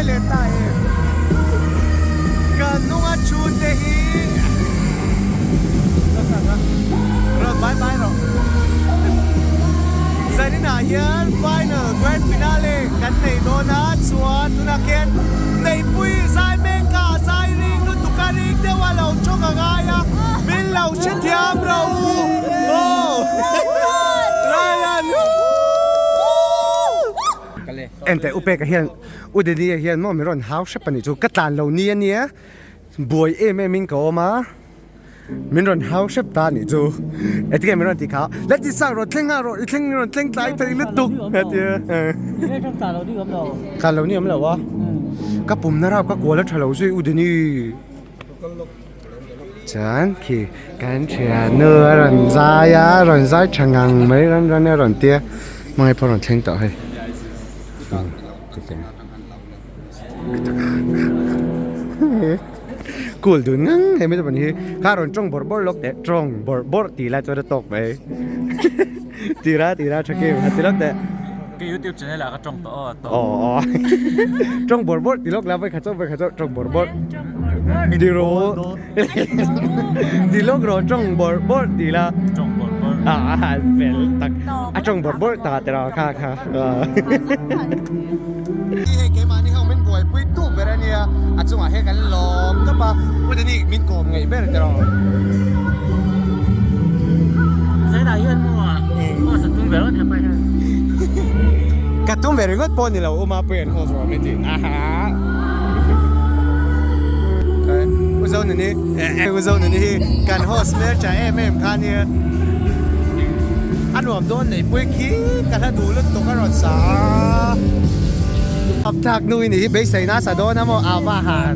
leh ta em? Ka hnunga thu te hi rawn bye bye rawh. Zaninah hian final grand finale kan nei dawn a, chuan tunah khian Neihpui zai mek a, zai ring lutuk a ring deuh a lo tawng a ngai a, min lo hrethiam rawh u aw. Ryan Enteh u peka hian u Denia hian maw min rawn hau hrep a nih chu ka tlan lo ni a nia buai em em in ka awm a min rawn hau hrep ta a nih chu engtin nge min rawn tih kha la ti sak rawn thleng nghal rawh i thleng rawn thleng tlai thei lutuk a ti a tlan lo ni awm lo a ka pumna rap ka kual a tha lo zui u Deni. Chuan khi kan thiannu a rawn zai a a rawn zai tha ngang mai ran ran a rawn tia hmangaih pawh a rawn thleng tawh hei cool dun ngang he mi te pahnih hi kha a rawn tawng bawrh bawrh lawk teh tawng bawrh bawrh tih lai chuan a tawk mai tira tira tha kim han ti lawk teh. Ka youtube channel ah ka tawng tawh aw tawng. Aw aw tawng bawrh bawrh ti lawk la vawikhat chauh vawikhat chauh tawng bawrh bawrh. Ti rawh ti lawk rawh tawng bawrh bawrh ti la. Tawng bawrh bawrh. A fel tak a tawng bawrh bawrh ta tiraw kha kha. Hei keimahni ho min buaipui tu ber a nia a chungah hian kan lawm tawp a u Dani min kawm ngeih ber tiraw. Zainah hian maw host a tum ve ringawt hepa hian. Ka tum ve ringawt pawh ni lo u Mapuia an host rawh min ti aha. U Zonuni U Zonuni hi kan host hmeltha em em kha nia. A nuam dawn neihpui khi ka hla duh lutuk a rawn sa a. Thlak nu i nih hi beisei nasa dawn a maw a va han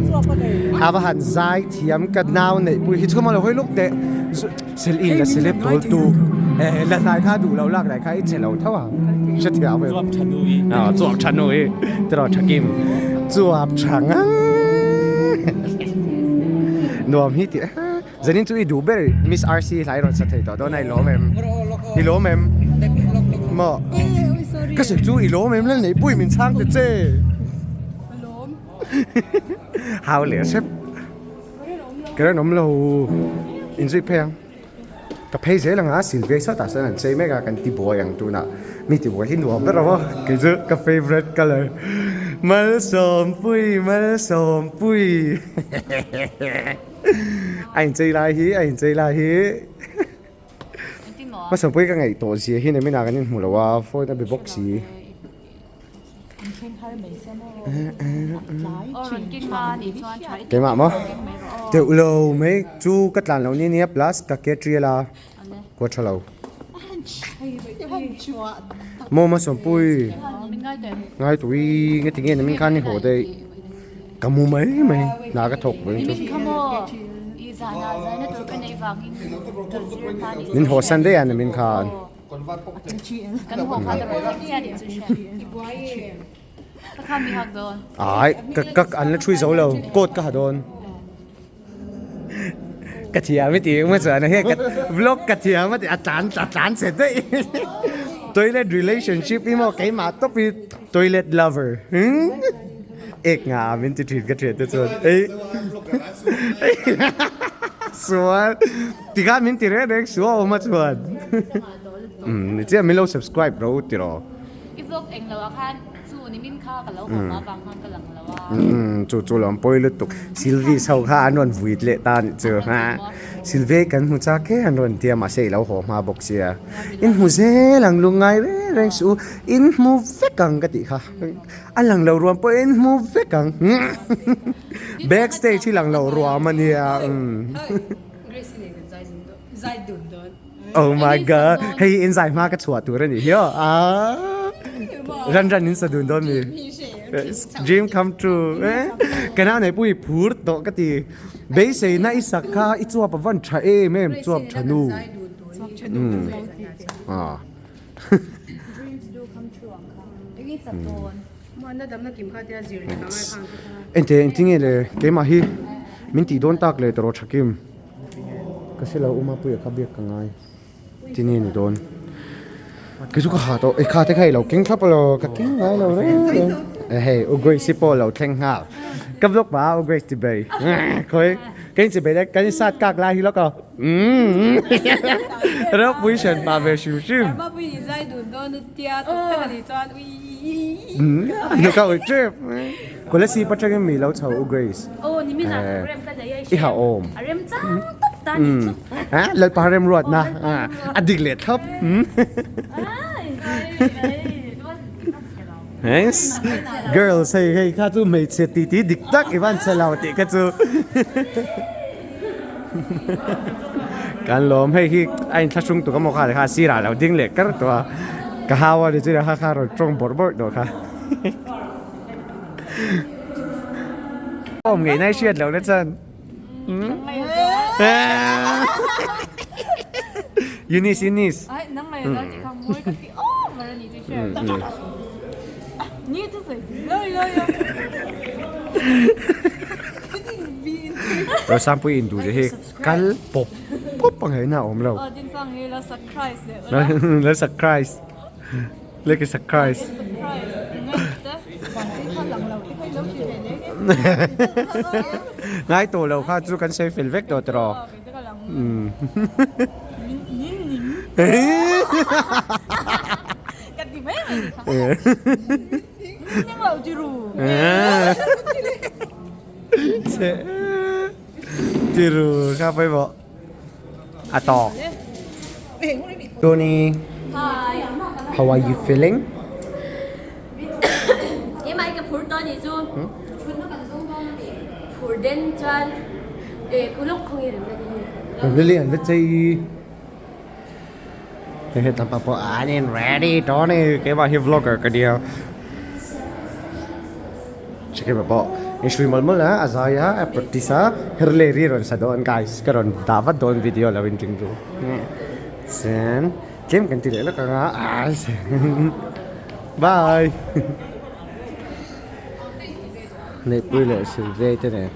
a va han zai thiam ka nau neihpui hi chu maw lo hawi luk teh sel in la celeb tawl tu la hnai kha duh lo lak lai kha i che lo tho ang hrethiam em chuap tha nu i chuap tha nu i tiraw tha kim chuap tha ngang nuam hi tih Zanin chu i duh ber Miss RC hlai rawn sa thei tawh dawn a i lawm em? I lawm em? Maw? Ka sawi chu i lawm em lal neih pui min chhang ta che. Hau leh hrep. Ka rinawm lo inzui phei ang. Ka phei zel ang a Sylvia sawtah sawn an chei mek a kan ti buai ang tunah mi ti buai hi nuam ber a kei chu ka favourite colour Malsawmpui Malsawmpui. A inchei lai hi a inchei lai hi hmasawmpui ka ngaih tawh zia hi nimin ah kan inhmu lo a phone a be bawk si. Keimah maw teuh lo mai chu ka tlan lo nia nia plus ka ke tial a kua tha lo maw hmasawmpui ngai tui nge tinge nimin khan i haw daih. Ka mu mai mai hna ka thawk vawiin chu. Min haw san daih a ni min khan. Ai ka ka an la thui zo lo coat ka ha dawn. Ka thiam i ti eng maw chuan hei ka vlog ka thiam a ti a tlan a tlan che daih. Toilet relationship hi maw keimah tawp hi toilet lover. Ek nga min ti thin ka thian te chuan ei sual tikhan min ti reng reng sual awm a chuan umm chiah min lo subscribe ro tiraw. I vlog eng lo ah khan chu ni min kha ka lo haw mah vang khan ka lang lo a. Umm chu chu lo an pawi lutuk Sylvie ho kha an rawn vuit leh ta anih chu ha Sylvie kan hmu chak e an rawn tia mahse i lo haw hma bawk sia in hmu zel ang lungngai reng reng suh u in hmu vek ang ka tih kha. A lang lo ruam pawh in hmu vek ang. Back stage hi lang lo ruam a nia. Oh my god. Hei in zai hma ka chhuah tur a nih hi aw. Ran ran in sa dun dawn mi. Dream come true. Ka nau nei pui phur tawh ka ti. Beisei na i sak kha i chuap a van tha em em chuap tha nu. Ente engtin nge le keimah hi min tih dawn tak leh tawrh thakim ka hre lo uma puia kha biak ka ngai ti nge ni dawn kei chu ka ha tawh e kha te kha i lo keng thlap alo ka keng ngai lo reng reng. Hei U Grace hi pawh lo thleng nghal. Ka vlog pah a U Grace ti bei. Khawi ka in chi bei le kan in sat kak lai hi lawk a. Ropui hran pah ve hrim hrim. Ka ui tep. Kolasib atangin mi lo chho U Grace. I ha awm. Lalpa remruatna a dik leh thlap. Thanks. Girls hei hei kha chu hmeichhe ti ti dik tak i van che lo tih kha chu. Kan lawm hei hi a inthlahrung tuk amaw kha kha sirah lo ding leh kar tawh a. Ka hau a ni chu kha kha rawn tawng bawrh bawrh tawh kha. Awm ngei nai hriat loh na chuan. Eunice Eunice. Ai nang mai la ti kha mawi ka ti over ani ti hre. Ni chu sawi loi loi a. Rosampui in duh hi kal pawp pawp ang heina awm lo. Aw din sang hi la surprise leh ula. La surprise. Leke surprise. Ngai tawh lo kha chu kan sawi fel vek tawh tiraw. Tiru kha pawimawh. A tawk. Tony, how are you feeling? Keimah hi ka phur tawh anih chu. Phur den chuan eh kulawk khaw nge remna ni hi. Remna lian la chei. Hei he tlangpa pawh an in ready tawh a ni. Keimah hi vlogger ka nia. Chikima pawh in hrui mawlh mawlh a, a zai a, a practice a, her leh ri a rawn sa dawn guys, ka rawn dah vat dawn video lo in ring ru. Chuan tlem kan ti leh lawk ang a, bye. Neihpui leh Sylvia te nen.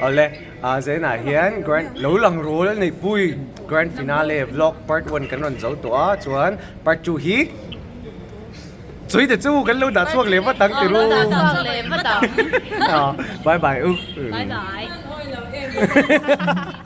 Awle, Zainah hian grand lo lang rul Neihpui grand finale vlog part 1 kan rawn zo tawh a, chuan part 2 hi Chui te chu kan lo dah chhuak leh vat ang ti ru. Lo dah chhuak leh vat ang. Bye bye u. Bye bye.